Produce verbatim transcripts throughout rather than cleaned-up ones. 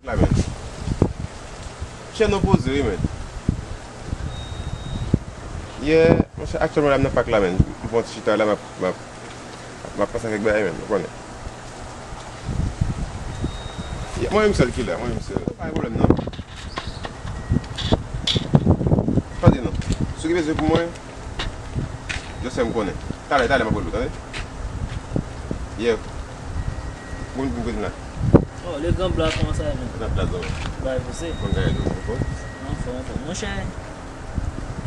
La, men. Chè nou poze, wi, men. Yeah, monchè, aktyèlman la, m nan pak la, men. M fè yon ti chita la, m ap, m ap, m ap panse kèk bagay, men, ou konnen. Yeah, mwen menm sèl ki la, mwen menm sèl. Pa gen pwoblèm, non. Tande, non. Si w gen bezwen pou mwen, just fè m konnen. Talè, talè, m ap rele w, tande? Yeah. Bon, bon, bon, la. Oh, le grand blanc, kòman sa ye, men? N ap la, zòrèy. Bay pouse. Mwen gade nou, bon. Anfòm, anfòm. Monchè,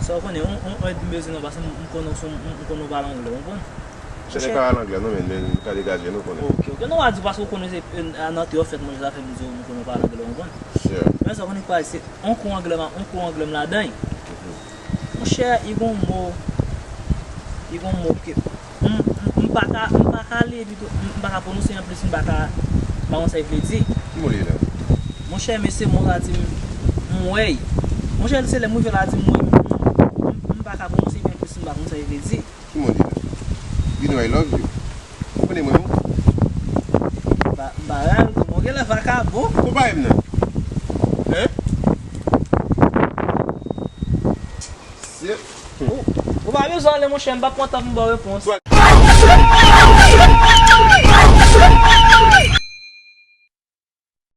sa w konnen, on, on èd m bezwen nan, paske m, m konnen w se, m, m konnen w pale anglè, w konprann? Chè nèg pa pale anglè, non, men, men, m ka degaje, nou konnen. Ok, ok. Non, w a di, paske w konnen se, euh, nan te w fèt, mwen, sa fè m di w, m konnen w pale anglè, w konprann? Yeah. Men sa w konnen k pa, se on kou anglè, m a, on kou anglè m ladan. Monchè, li gon mo, li gon mo ke m, m, m pa ka, m pa ka li pito, m, m pa ka pwononse anplis, m pa ka, m pa konn sa li vle di. Ki mo li ye la? Monchè, mesye, mo sa di m, m wè. Monchè, se lè m rive la di m wè, m, m, m pa ka pwononse li anplis, m pa konn sa li vle di. Ki mo li ye la? You know I love you. Ou konnen mwen menm? Ba, ba, kòman gen lè vakabon? Ou pa renmen nan? Hein? Shit. Ou, ou pa bezwen ale, monchè, m pa pran tan pou m ba w repons.